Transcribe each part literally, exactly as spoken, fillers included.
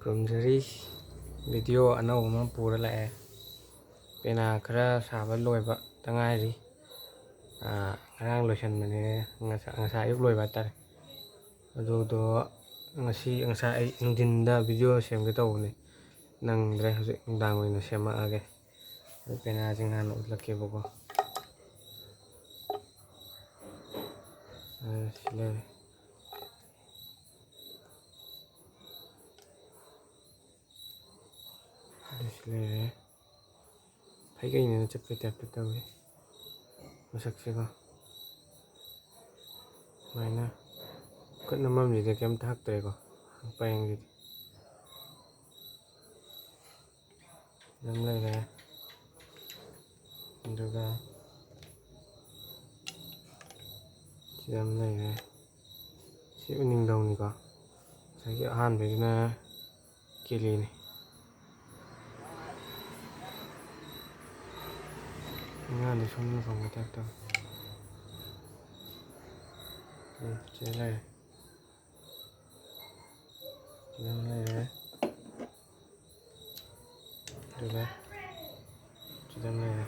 ꯈꯨꯔꯨꯝꯖꯔꯤ꯫ Video ꯑꯅꯧꯕ ꯑꯃ ꯄꯨꯔ ꯂꯥꯛꯑꯦ꯫ ꯄꯦꯅꯥ ꯈꯔ ꯁꯥꯕ ꯂꯣꯏꯕꯇ ꯉꯥꯏꯔꯤ꯫ ꯑꯥ, ꯉꯔꯥꯡ ꯂꯣꯏꯁꯟꯕꯅꯦ, ꯉꯁꯥꯏ, ꯉꯁꯥꯏ ꯑꯌꯨꯛ ꯂꯣꯏꯕ ꯍꯥꯏꯇꯥꯔꯦ꯫ ꯑꯗꯨꯗꯣ ꯉꯁꯤ, ꯉꯁꯥꯏ ꯑꯩ ꯅꯨꯡꯊꯤꯟꯗ ꯚꯤꯗꯤꯑꯣ ꯁꯦꯝꯒꯦ ꯇꯧꯕꯅꯦ, ꯅꯪꯗ꯭ꯔꯦ꯫ ꯍꯧꯖꯤꯛ ꯅꯨꯡꯗꯥꯡ ꯑꯣꯏꯅ ꯁꯦꯝꯃꯛꯑꯒꯦ꯫ ꯑꯗꯨ ꯄꯦꯅꯥꯁꯤꯡ ꯍꯥꯟꯅ ꯎꯠꯂꯛꯀꯦꯕꯀꯣ꯫ ꯑꯥ, ꯁꯤ ꯂꯩꯔꯦ꯫ ꯑꯗꯨꯁꯨ ꯂꯩꯔꯦ꯫ ꯐꯩꯒꯩꯅꯅ ꯆꯠꯄꯩ ꯇꯥꯏꯞꯇ ꯇꯧꯋꯤ ꯃꯁꯛꯁꯤꯀꯣ꯫ ꯁꯨꯃꯥꯏꯅ ꯈꯨꯠ ꯅꯝꯐꯝꯁꯤꯗ ꯀꯩꯝꯇ ꯍꯛꯇ꯭ꯔꯦꯀꯣ, ꯄꯔꯦꯡꯁꯤꯗꯤ꯫ ꯑꯗꯨꯝ ꯂꯩꯔꯦ꯫ ꯑꯗꯨꯒ ꯁꯤꯗ ꯑꯃ ꯂꯩꯔꯦ꯫ ꯁꯤ ꯎꯅꯤꯡꯗꯧꯅꯤꯀꯣ꯫ ꯉꯁꯥꯏꯒꯤ ꯑꯍꯥꯟꯕꯩꯗꯨꯅ ꯀꯦꯂꯤꯅꯤ꯫ ꯑꯉꯥꯡꯗꯤ ꯁꯣꯝꯗ ꯐꯪꯕ ꯇꯥꯏꯞ ꯇꯧꯋꯤ꯫ ꯎꯝ, ꯁꯤꯗ ꯂꯩꯔꯦ꯫ ꯁꯤꯗ ꯑꯃ ꯂꯩꯔꯦ꯫ ꯑꯗꯨꯒ ꯁꯤꯗ ꯑꯃ ꯂꯩꯔꯦ꯫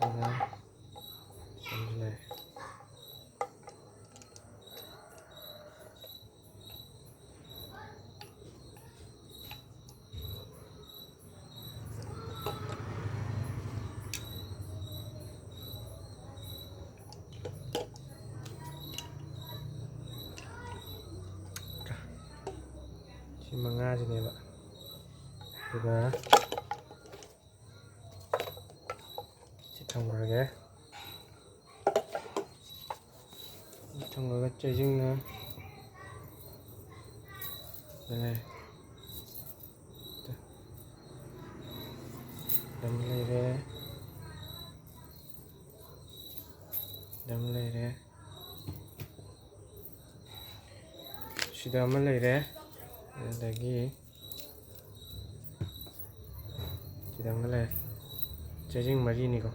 ꯑꯗꯨꯒ ꯁꯤꯗ ꯑꯃ ꯂꯩꯔꯦ꯫ ꯁꯤ ꯃꯉꯥꯁꯤꯅꯦꯕ꯫ ꯑꯗꯨꯒ ꯁꯤ ꯊꯝꯈ꯭ꯔꯒꯦ꯫ ꯁꯤ ꯊꯝꯈ꯭ꯔꯒ ꯆꯩꯖꯤꯡꯅ ꯂꯩ꯫ ꯑꯗꯨꯝ ꯂꯩꯔꯦ꯫ ꯑꯗꯨꯝ ꯂꯩꯔꯦ꯫ ꯁꯤꯗ ꯑꯃ ꯂꯩꯔꯦ꯫ ꯑꯗꯒꯤ ꯁꯤꯗ ꯑꯃ ꯂꯩꯔꯦ꯫ ꯆꯩꯖꯤꯡ ꯃꯔꯤꯅꯤꯀꯣ꯫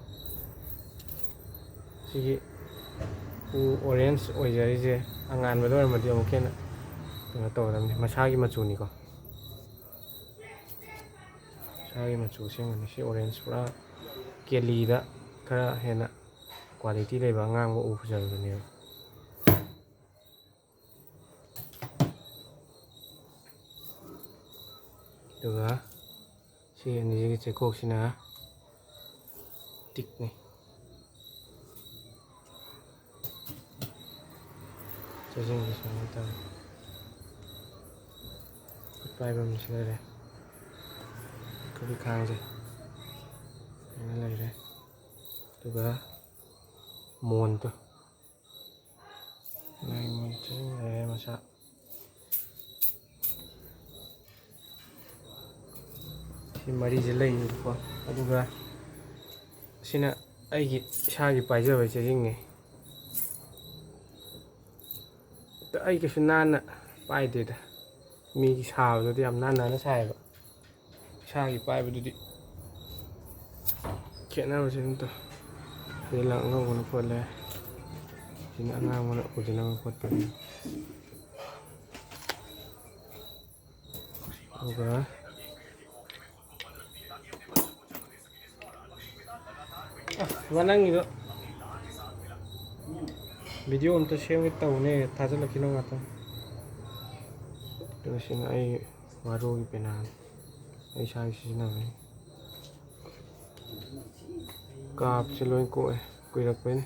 ꯁꯤꯒꯤ ꯑꯣꯔꯦꯟꯖ ꯑꯣꯏꯖꯔꯤꯁꯦ ꯑꯉꯥꯟꯕꯗ ꯑꯣꯏꯔꯝꯃꯗꯤ ꯑꯃꯨꯛꯀ ꯍꯦꯟꯅ ꯀꯩꯅꯣ ꯇꯧꯒꯗꯕꯅꯤ꯫ ꯃꯁꯥꯒꯤ ꯃꯆꯨꯅꯤꯀꯣ, ꯃꯁꯥꯒꯤ ꯃꯆꯨ ꯑꯁꯦꯡꯕꯅꯤ꯫ ꯁꯤ ꯑꯣꯔꯦꯟꯖ ꯄꯨꯔꯥ ꯀꯦꯂꯤꯗ ꯈꯔ ꯍꯦꯟꯅ ꯀ꯭ꯋꯥꯂꯤꯇꯤ ꯂꯩꯕ ꯑꯉꯥꯡꯕ ꯎ ꯐꯖꯕꯗꯨꯅꯦꯕ꯫ ꯑꯗꯨꯒ ꯁꯤ ꯑꯅꯤꯁꯤꯒꯤ ꯆꯩꯀꯣꯛꯁꯤꯅ ꯇꯤꯛꯅꯤ꯫ ꯆꯩꯁꯤꯡꯁꯤ ꯁꯨꯃꯥꯏꯅ ꯇꯧꯔꯦ꯫ ꯈꯨꯠ ꯄꯥꯏꯕ ꯑꯃꯁꯨ ꯂꯩꯔꯦ꯫ ꯈꯨꯕꯤ ꯈꯥꯡꯁꯦ ꯁꯨꯃꯥꯏꯅ ꯂꯩꯔꯦ꯫ ꯑꯗꯨꯒ ꯃꯣꯟꯗꯣ, ꯃꯥꯒꯤ ꯃꯣꯟ ꯆꯩꯁꯤꯡ ꯂꯩꯔꯦ ꯃꯁꯥ꯫ ꯁꯤ ꯃꯔꯤꯁꯦ ꯂꯩꯌꯦꯕꯀꯣ꯫ ꯑꯗꯨꯒ ꯑꯁꯤꯅ ꯑꯩꯒꯤ ꯏꯁꯥꯒꯤ ꯄꯥꯏꯖꯕ ꯆꯩꯁꯤꯡꯅꯦ꯫ ꯑꯩ ꯀꯩꯁꯨ ꯅꯥꯟꯅ ꯄꯥꯏꯗꯦꯗ꯫ ꯃꯤꯒꯤ ꯁꯥꯕꯗꯨꯗꯤ ꯌꯥꯝ ꯅꯥꯟ ꯅꯥꯟꯅ ꯁꯥꯏꯌꯦꯕ꯫ ꯏꯁꯥꯒꯤ ꯄꯥꯏꯕꯗꯨꯗꯤ ꯈꯦꯠꯅꯕꯁꯦ ꯑꯗꯨꯝ ꯇꯧ꯫ ꯁꯤꯗ ꯂꯪ ꯑꯉꯧꯕꯅ ꯈꯣꯠꯂꯦ꯫ ꯁꯤꯅ ꯑꯉꯥꯡꯕꯅ ꯎꯗꯅꯕ ꯈꯣꯠꯄꯅꯤ꯫ ꯑꯗꯨꯒ ꯑꯁ, ꯅꯪꯒꯤꯗꯣ ꯚꯤꯗꯤꯑꯣ ꯑꯝꯇ ꯁꯦꯝꯒꯦ ꯇꯧꯕꯅꯦ, ꯊꯥꯖꯤꯜꯂꯛꯈꯤꯅꯣ ꯉꯥꯛꯇꯪ꯫ ꯑꯗꯨꯒ ꯁꯤꯅ ꯑꯩ ꯋꯥꯔꯣꯒꯤ ꯄꯦꯅꯥꯅꯤ, ꯑꯩ ꯏꯁꯥꯒꯤ ꯁꯤꯖꯤꯟꯅꯕꯅꯤ꯫ ꯀꯥꯞꯁꯦ ꯂꯣꯏ ꯀꯣꯛꯑꯦ, ꯀꯨꯏꯔꯛꯄꯩꯅꯦ꯫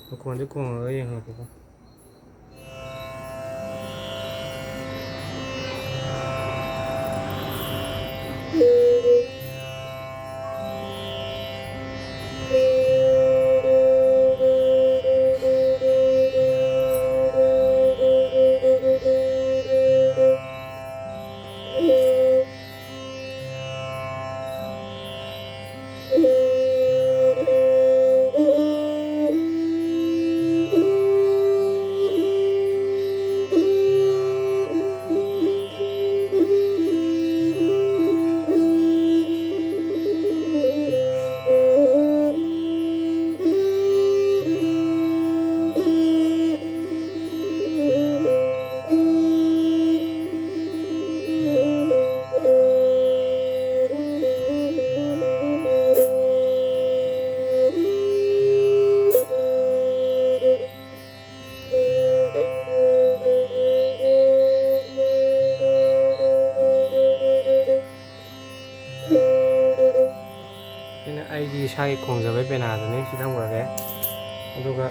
ꯃꯈꯣꯟꯁꯦ ꯈꯣꯡꯉꯒ ꯌꯦꯡꯍꯜꯂꯛꯀꯦꯀꯣ꯫ ꯑꯩꯒꯤ ꯏꯁꯥꯒꯤ ꯈꯣꯡꯖꯕꯩ ꯄꯦꯅꯥꯗꯨꯅꯤ ꯁꯤ ꯊꯝꯈ꯭ꯔꯒꯦ꯫ ꯑꯗꯨꯒ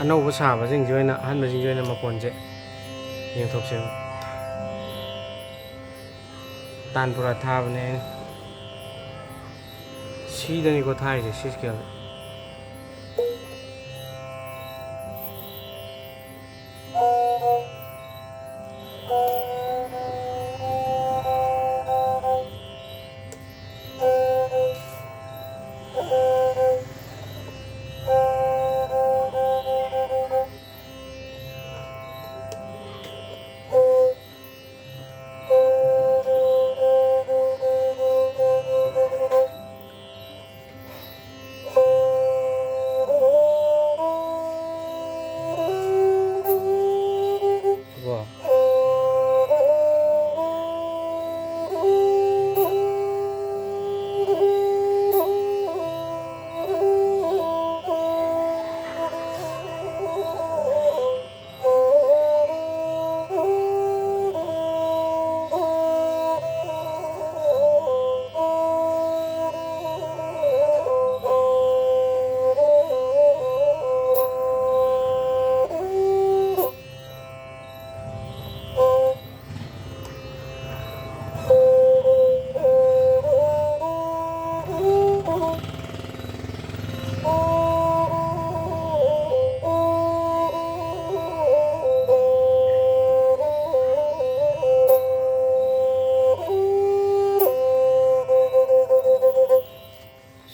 ꯑꯅꯧꯕ ꯁꯥꯕꯁꯤꯡꯁꯤ ꯑꯣꯏꯅ, ꯑꯍꯟꯕꯁꯤꯡꯁꯤ ꯑꯣꯏꯅ ꯃꯈꯣꯟꯁꯦ ꯌꯦꯡꯊꯣꯛꯁꯦꯕ꯫ ꯇꯥꯟꯄꯨꯔꯥ ꯊꯥꯕꯅꯦ ꯑꯩꯅ꯫ ꯁꯤꯗꯅꯤꯀꯣ ꯊꯥꯔꯤꯁꯦ, ꯁꯤ ꯁ꯭ꯀꯦꯜꯗ꯫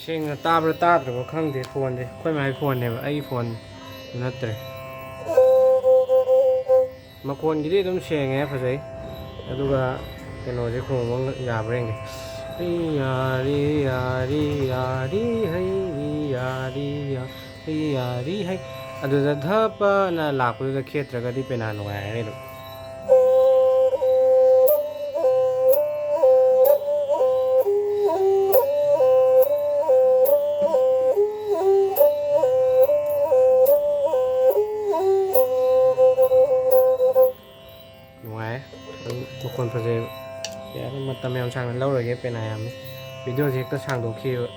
ꯁꯦꯡꯅ ꯇꯥꯕ꯭ꯔꯥ ꯇꯥꯗ꯭ꯔꯕ ꯈꯪꯗꯦ ꯐꯣꯟꯁꯦ꯫ ꯑꯩꯈꯣꯏ ꯃꯥꯒꯤ ꯐꯣꯟꯅꯦꯕ, ꯑꯩꯒꯤ ꯐꯣꯟ ꯅꯠꯇ꯭ꯔꯦ꯫ ꯃꯈꯣꯟꯒꯤꯗꯤ ꯑꯗꯨꯝ ꯁꯦꯡꯉꯦ, ꯐꯖꯩ꯫ ꯑꯗꯨꯒ ꯀꯩꯅꯣꯁꯦ ꯈꯣꯡꯕ ꯌꯥꯕ꯭ꯔꯥ ꯌꯦꯡꯒꯦ꯫ ꯔꯤ ꯌꯥ ꯔꯤ ꯌꯥ ꯔꯤ ꯌꯥ ꯔꯤ ꯍꯩ ꯔꯤ ꯌꯥ ꯔꯤ ꯌꯥ ꯔꯤ ꯌꯥ ꯔꯤ ꯍꯩ꯫ ꯑꯗꯨꯗ ꯙ ꯄꯅ ꯂꯥꯛꯄꯗꯨꯗ ꯈꯦꯠꯇ꯭ꯔꯒꯗꯤ ꯄꯦꯅꯥ ꯅꯨꯡꯉꯥꯏꯔꯅꯤ ꯑꯗꯨꯝ꯫ ꯅꯨꯡꯉꯥꯏ꯫ ꯑꯗꯨꯝ ꯃꯈꯣꯟ ꯐꯖꯩꯕ꯫ ꯌꯥꯔꯦ, ꯃꯇꯝ ꯌꯥꯝ ꯁꯥꯡꯅ ꯂꯧꯔꯣꯏꯒꯦ, ꯄꯦꯅꯥ ꯌꯥꯝꯃꯤ꯫ ꯚꯤꯗꯤꯑꯣꯁꯦ ꯍꯦꯛꯇ ꯁꯥꯡꯗꯣꯛꯈꯤꯕ꯫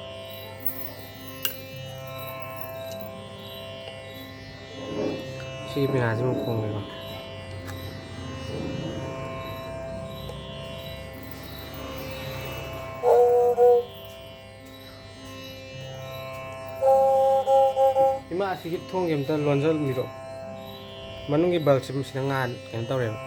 ꯁꯤꯒꯤ ꯄꯦꯅꯥꯁꯤꯃꯨꯛ ꯈꯣꯡꯒꯦꯀꯣ꯫ ꯏꯃꯥ, ꯑꯁꯤꯒꯤ ꯊꯣꯡꯁꯦ ꯑꯝꯇ ꯂꯣꯟꯖꯜꯕꯤꯔꯣ꯫ ꯃꯅꯨꯡꯒꯤ ꯕꯜꯕꯁꯤꯅ ꯉꯥꯟ ꯀꯩꯅꯣ ꯇꯧꯔꯦꯕ꯫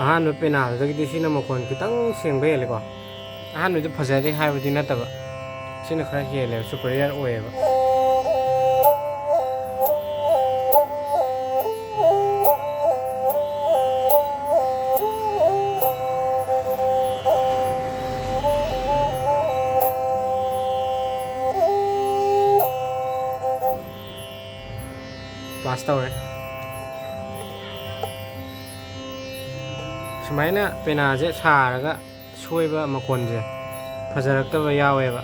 ꯑꯍꯥꯟꯕ ꯄꯦꯅꯥꯗꯨꯗꯒꯤꯗꯤ ꯁꯤꯅ ꯃꯈꯣꯟ ꯈꯤꯇꯪ ꯁꯦꯡꯕ ꯍꯦꯜꯂꯦꯀꯣ꯫ ꯑꯍꯥꯟꯕꯗꯤ ꯐꯖꯗꯦ ꯍꯥꯏꯕꯗꯤ ꯅꯠꯇꯕ, ꯁꯤꯅ ꯈꯔ ꯍꯦꯜꯂꯦꯕ, superior ꯑꯣꯏꯌꯦꯕ꯫ ꯄꯥꯁ ꯇꯧꯔꯦ꯫ ꯁꯨꯃꯥꯏꯅ ꯄꯦꯅꯥꯁꯦ ꯁꯥꯔꯒ ꯁꯣꯏꯕ ꯃꯈꯣꯟꯁꯦ ꯐꯖꯔꯛꯇꯕ ꯌꯥꯎꯋꯦꯕ꯫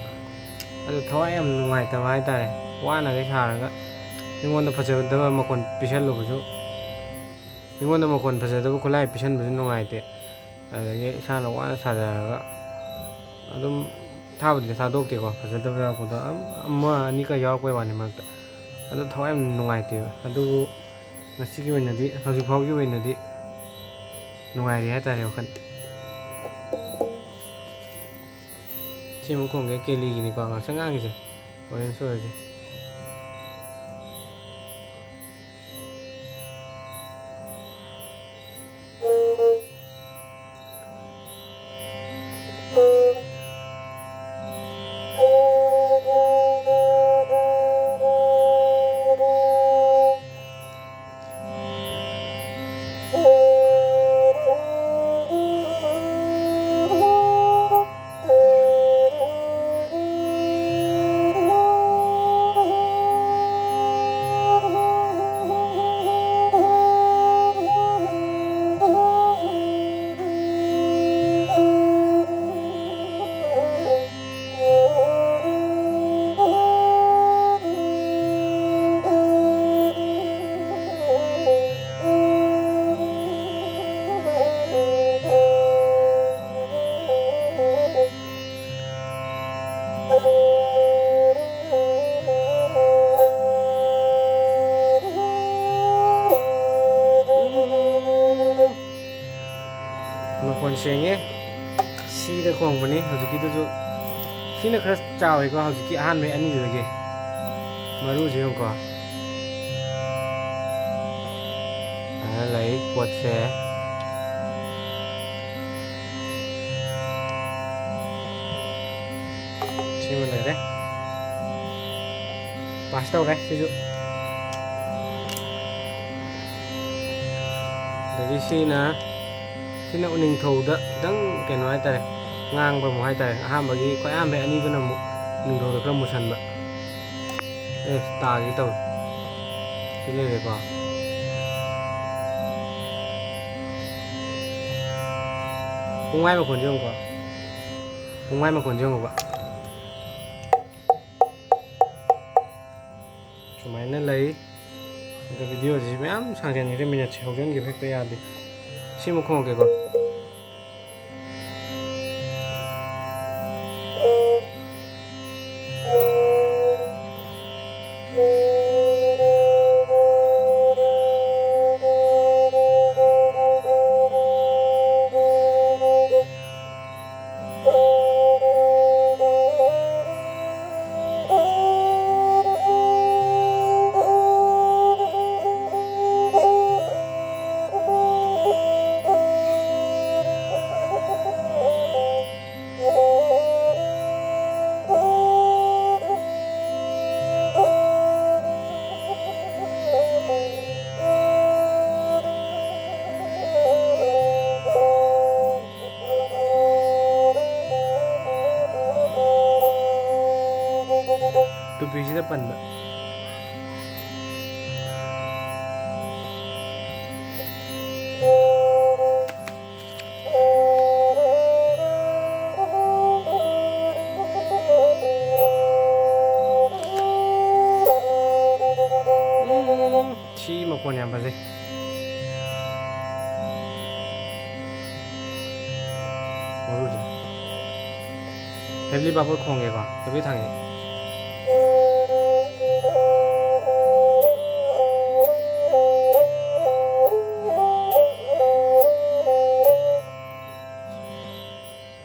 ꯑꯗꯨ ꯊꯋꯥꯏ ꯌꯥꯝ ꯅꯨꯡꯉꯥꯏꯇꯕ ꯍꯥꯏꯇꯥꯔꯦ꯫ ꯋꯥꯅꯒ ꯁꯥꯔꯒ ꯃꯤꯉꯣꯟꯗ ꯐꯖꯗꯕ ꯃꯈꯣꯟ ꯄꯤꯁꯜꯂꯨꯕꯁꯨ, ꯃꯤꯉꯣꯟꯗ ꯃꯈꯣꯟ ꯐꯖꯗꯕ ꯈꯨꯠꯂꯥꯏ ꯄꯤꯁꯟꯕꯁꯨ ꯅꯨꯡꯉꯥꯏꯇꯦ꯫ ꯑꯗꯒꯤ ꯏꯁꯥꯅ ꯋꯥꯅ ꯁꯥꯖꯔꯒ ꯑꯗꯨꯝ ꯊꯥꯕꯨꯗꯤ ꯊꯥꯗꯣꯛꯇꯦꯀꯣ, ꯐꯖꯗꯕ ꯌꯥꯎꯔꯛꯄꯗꯣ ꯑꯝ-, ꯑꯃ ꯑꯅꯤꯈꯛ ꯌꯥꯎꯔꯛꯄꯩ ꯋꯥꯅꯤ ꯃꯔꯛꯇ꯫ ꯑꯗꯣ ꯊꯋꯥꯏ ꯌꯥꯝ ꯅꯨꯡꯉꯥꯏꯇꯦꯕ꯫ ꯑꯗꯨꯕꯨ ꯉꯁꯤꯒꯤ ꯑꯣꯏꯅꯗꯤ, ꯍꯧꯖꯤꯛ ꯐꯥꯎꯒꯤ ꯑꯣꯏꯅꯗꯤ ꯅꯨꯡꯉꯥꯏꯔꯤ ꯍꯥꯏꯇꯥꯔꯦ ꯋꯥꯈꯜ꯫ ꯁꯤ ꯑꯃꯨꯛ ꯈꯣꯡꯒꯦ, ꯀꯦꯂꯤꯒꯤꯅꯤꯀꯣ ꯉꯥꯛꯁꯪ ꯉꯥꯡꯉꯤꯁꯦ, ꯑꯣꯔꯦꯟꯖ ꯑꯣꯏꯔꯁꯦ꯫ ꯁꯦꯡꯉꯦ꯫ ꯁꯤꯗ ꯈꯣꯡꯕꯅꯤ ꯍꯧꯖꯤꯛꯀꯤꯗꯨꯁꯨ꯫ ꯁꯤꯅ ꯈꯔ ꯆꯥꯎꯋꯤꯀꯣ ꯍꯧꯖꯤꯛꯀꯤ ꯑꯍꯥꯟꯕꯩ ꯑꯅꯤꯗꯨꯗꯒꯤ꯫ ꯃꯔꯨꯁꯦ ꯌꯦꯡꯉꯨꯀꯣ꯫ ꯑꯗꯨꯃꯥꯏꯅ ꯂꯩ ꯄꯣꯠꯁꯦ꯫ ꯁꯤꯃ ꯂꯩꯔꯦ꯫ ꯄꯥꯁ ꯇꯧꯔꯦ ꯁꯤꯁꯨ꯫ ꯑꯗꯒꯤ ꯁꯤꯅ, ꯁꯤꯅ ꯎꯅꯤꯡꯊꯧꯗ ꯈꯤꯇꯪ ꯀꯩꯅꯣ ꯍꯥꯏꯇꯥꯔꯦ, ꯉꯥꯡꯕ ꯑꯃꯨꯛ ꯍꯥꯏꯇꯥꯔꯦ꯫ ꯑꯍꯥꯟꯕꯒꯤ, ꯈ꯭ꯋꯥꯏ ꯑꯍꯥꯟꯕꯒꯤ ꯑꯅꯤꯗꯨꯅ ꯑꯃꯨꯛ ꯎꯅꯤꯡꯊꯧꯗ ꯈꯔ ꯃꯨꯁꯟꯕ꯫ ꯑꯦ, ꯇꯥꯒꯦ ꯇꯧꯋꯦ꯫ ꯁꯤ ꯂꯩꯔꯦꯀꯣ꯫ ꯄꯨꯡꯃꯥꯏ ꯃꯈꯣꯟꯁꯦ ꯌꯦꯡꯉꯨꯀꯣ꯫ ꯄꯨꯡꯃꯥꯏ ꯃꯈꯣꯟꯁꯦ ꯌꯦꯡꯉꯨꯕ꯫ ꯁꯨꯃꯥꯏꯅ ꯂꯩ꯫ ꯑꯗꯣ ꯚꯤꯗꯤꯑꯣꯁꯤ ꯃꯌꯥꯝ ꯁꯥꯡꯖꯟꯈ꯭ꯔꯦ, ꯃꯤꯅꯠꯁꯦ ꯍꯧꯖꯤꯟꯈꯤꯕ ꯍꯦꯛꯇ ꯌꯥꯗꯦ꯫ ꯁꯤꯃꯨꯛ ꯈꯣꯡꯉꯛꯀꯦꯀꯣ꯫ ꯇꯨꯄꯤꯁꯤꯗ ꯄꯟꯕ꯫ ꯎꯝ, ꯁꯤ ꯃꯈꯣꯟ ꯌꯥꯝ ꯐꯖꯩ꯫ ꯃꯔꯨꯁꯦ꯫ ꯐꯦꯃꯤꯂꯤ ꯄꯥꯄꯔ ꯈꯣꯡꯒꯦꯀꯣ, ꯐꯦꯃꯤꯂꯤ ꯊꯥꯡꯒꯦ꯫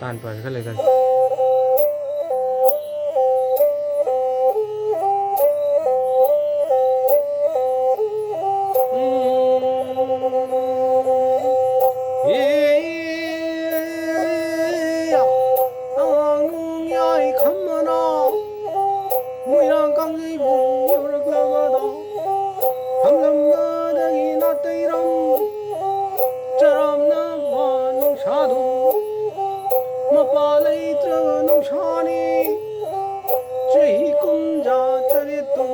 ꯄꯥꯟ ꯄꯥꯟ ꯈꯔ ꯂꯩꯗꯥꯏ꯫ ꯑꯉꯥꯡ ꯌꯥꯏ ꯈꯝꯃꯅ ꯃꯣꯏꯔꯥꯡ ꯀꯥꯡꯖꯩꯕꯨꯡ ꯌꯧꯔꯛꯂꯕꯗꯣ, ꯍꯪꯂꯝꯕꯗꯒꯤ ꯅꯥꯇꯩꯔꯝ ꯆꯔꯥꯝꯅꯕ ꯅꯨꯡꯁꯥꯗꯣ, ꯃꯄꯥ ꯂꯩꯇ꯭ꯔꯕ ꯅꯨꯡꯁꯥꯅꯤ꯫ ꯆꯍꯤ ꯀꯨꯝꯖꯥ ꯇꯔꯦꯠꯇꯨ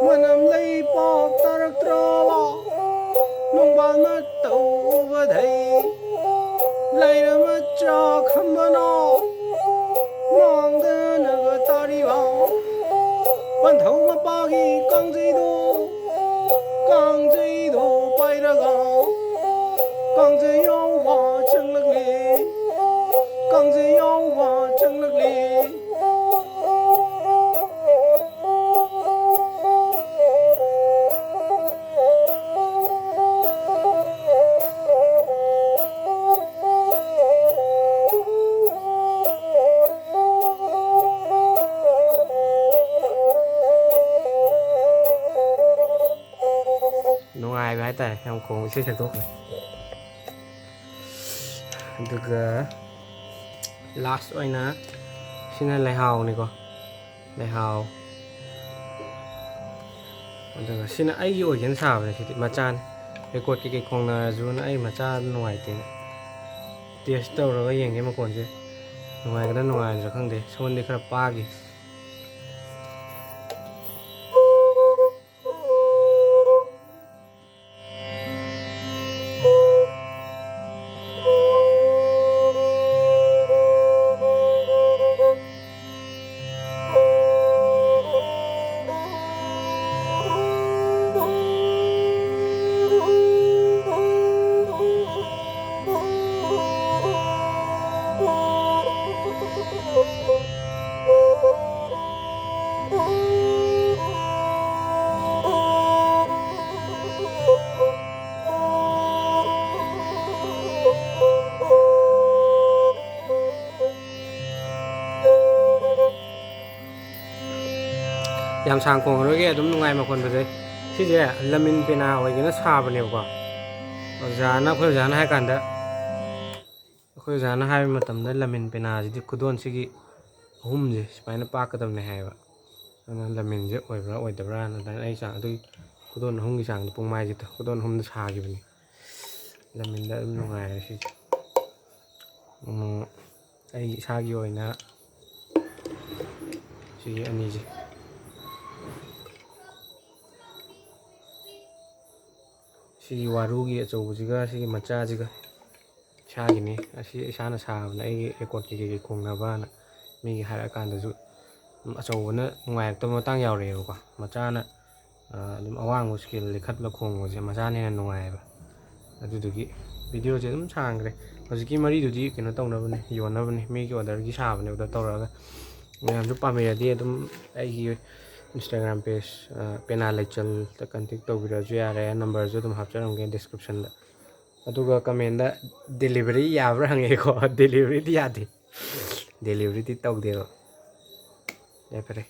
ꯃꯅꯝ ꯂꯩꯄꯥꯛ ꯇꯥꯔꯛꯇ꯭ꯔꯕ ꯅꯣꯡꯕꯥꯜ ꯃꯇꯧ ꯎꯕꯗꯩ ꯂꯩꯔ ꯃꯆꯥ ꯈꯝꯕꯅ ꯃꯥꯡꯗꯅꯕ ꯇꯥꯔꯤꯕ ꯄꯟꯊꯧ ꯃꯄꯥꯒꯤ ꯀꯥꯡꯖꯩꯗꯣ, ꯀꯥꯡꯖꯩꯗꯣ ꯄꯥꯏꯔꯒ ꯀꯥꯡꯖꯩ ꯌꯥꯎꯕ ꯆꯪꯂꯛꯂꯦ, ꯀꯥꯡꯖꯩ ꯌꯥꯎꯕ ꯆꯪꯂꯛꯂꯦ꯫ ꯅꯨꯡꯉꯥꯏꯕ ꯍꯥꯏꯇꯥꯔꯦ, ꯌꯥꯝ ꯈꯣꯡꯕ ꯏꯁꯩ ꯁꯛꯇꯣꯛꯈ꯭ꯔꯦ꯫ ꯑꯗꯨꯒ ꯂꯥꯁ ꯑꯣꯏꯅ ꯁꯤꯅ ꯂꯩꯍꯥꯎꯅꯤꯀꯣ, ꯂꯩꯍꯥꯎ꯫ ꯑꯗꯨꯒ ꯁꯤꯅ ꯑꯩꯒꯤ ꯑꯣꯏꯒꯦꯅ ꯁꯥꯕꯅꯦ, ꯁꯤꯗꯤ ꯃꯆꯥꯅꯤ꯫ ꯔꯦꯀꯣꯔꯠ ꯀꯩꯀꯩ ꯈꯣꯡꯅꯔꯁꯨꯅ ꯑꯩ ꯃꯆꯥ ꯅꯨꯡꯉꯥꯏꯇꯦꯅ ꯇꯦꯁ ꯇꯧꯔꯒ ꯌꯦꯡꯒꯦ ꯃꯈꯣꯟꯁꯦ ꯅꯨꯡꯉꯥꯏꯒꯗ꯭ꯔꯥ ꯅꯨꯡꯉꯥꯏꯔꯣꯏꯗ꯭ꯔꯥ ꯈꯪꯗꯦ꯫ ꯁꯣꯝꯗꯤ ꯈꯔ ꯄꯥꯒꯦ꯫ ꯌꯥꯝ ꯁꯥꯡ ꯈꯣꯡꯉꯔꯣꯏꯒꯦ, ꯑꯗꯨꯝ ꯅꯨꯡꯉꯥꯏ ꯃꯈꯣꯟ ꯐꯖꯩ꯫ ꯁꯤꯁꯦ ꯂꯃꯤꯟ ꯄꯦꯅꯥ ꯑꯣꯏꯒꯦꯅ ꯁꯥꯕꯅꯦꯕꯀꯣ꯫ ꯑꯣꯖꯥꯅ, ꯑꯩꯈꯣꯏ ꯑꯣꯖꯥꯅ ꯍꯥꯏ ꯀꯥꯟꯗ, ꯑꯩꯈꯣꯏ ꯑꯣꯖꯥꯅ ꯍꯥꯏꯕ ꯃꯇꯝꯗ ꯂꯃꯤꯟ ꯄꯦꯅꯥꯁꯤꯗꯤ ꯈꯨꯗꯣꯟꯁꯤꯒꯤ ꯑꯍꯨꯝꯁꯦ ꯁꯨꯃꯥꯏꯅ ꯄꯥꯛꯀꯗꯕꯅꯦ ꯍꯥꯏꯌꯦꯕ꯫ ꯑꯗꯨꯅ ꯂꯃꯤꯟꯁꯦ ꯑꯣꯏꯕ꯭ꯔꯥ ꯑꯣꯏꯗꯕ꯭ꯔꯥꯅ ꯑꯗꯨꯃꯥꯏꯅ ꯑꯩ ꯆꯥꯡ ꯑꯗꯨꯒꯤ ꯈꯨꯗꯣꯟ ꯑꯍꯨꯝꯒꯤ ꯆꯥꯡꯗ ꯄꯨꯡꯃꯥꯏꯁꯦ ꯈꯨꯗꯣꯟ ꯑꯍꯨꯝꯗ ꯁꯥꯈꯤꯕꯅꯤ꯫ ꯂꯃꯤꯟꯗ ꯑꯗꯨꯝ ꯅꯨꯡꯉꯥꯏꯔꯦ ꯁꯤꯁꯦ꯫ ꯎꯝ, ꯑꯩ ꯏꯁꯥꯒꯤ ꯑꯣꯏꯅ ꯁꯤꯒꯤ ꯑꯅꯤꯁꯦ, ꯁꯤꯒꯤ ꯋꯥꯔꯨꯒꯤ ꯑꯆꯧꯕꯁꯤꯒ ꯁꯤꯒꯤ ꯃꯆꯥꯁꯤꯒ ꯏꯁꯥꯒꯤꯅꯤ꯫ ꯑꯁꯤ ꯏꯁꯥꯅ ꯁꯥꯕꯅꯦ, ꯑꯩꯒꯤ ꯔꯦꯀꯣꯔꯠꯀꯤ ꯀꯩꯀꯩ ꯈꯣꯡꯅꯕꯅ꯫ ꯃꯤꯒꯤ ꯍꯥꯏꯔꯛꯑꯀꯥꯟꯗꯁꯨ ꯑꯗꯨꯝ ꯑꯆꯧꯕꯅ ꯅꯨꯡꯉꯥꯏꯔꯛꯇꯕ ꯃꯇꯥꯡ ꯌꯥꯎꯔꯛꯑꯦꯕꯀꯣ꯫ ꯃꯆꯥꯅ, ꯑ, ꯑꯗꯨꯝ ꯑꯋꯥꯡꯕ ꯁ꯭ꯀꯦꯜ ꯂꯩꯈꯠꯂ ꯈꯣꯡꯕꯁꯦ ꯃꯆꯥꯅ ꯍꯦꯟꯅ ꯅꯨꯡꯉꯥꯏꯌꯦꯕ꯫ ꯑꯗꯨꯗꯨꯒꯤ ꯚꯤꯗꯤꯑꯣꯁꯦ ꯑꯗꯨꯝ ꯁꯥꯡꯈ꯭ꯔꯦ꯫ ꯍꯧꯖꯤꯛꯀꯤ ꯃꯔꯤꯗꯨꯗꯤ ꯀꯩꯅꯣ ꯇꯧꯅꯕꯅꯦ, ꯌꯣꯟꯅꯕꯅꯦ, ꯃꯤꯒꯤ ꯑꯣꯔꯗꯔꯒꯤ ꯁꯥꯕꯅꯦ, ꯑꯣꯔꯗꯔ ꯇꯧꯔꯛꯑꯒ꯫ ꯃꯌꯥꯝꯁꯨ ꯄꯥꯝꯕꯤꯔꯗꯤ ꯑꯗꯨꯝ ꯑꯩꯒꯤ Instagram page, ꯑ, ꯄꯦꯅꯥ ꯂꯩꯆꯜꯗ contact ꯇꯧꯕꯤꯔꯛꯑꯁꯨ ꯌꯥꯔꯦ꯫ ꯅꯝꯕꯔꯁꯨ ꯑꯗꯨꯝ ꯍꯥꯞꯆꯔꯝꯒꯦ descriptionꯗ꯫ ꯑꯗꯨꯒ commentꯗ delivery ꯌꯥꯕ꯭ꯔꯥ ꯍꯪꯉꯛꯑꯦꯀꯣ꯫ Deliveryꯗꯤ ꯌꯥꯗꯦ, deliveryꯗꯤ ꯇꯧꯗꯦꯕ꯫ ꯌꯥꯏ, ꯐꯔꯦ꯫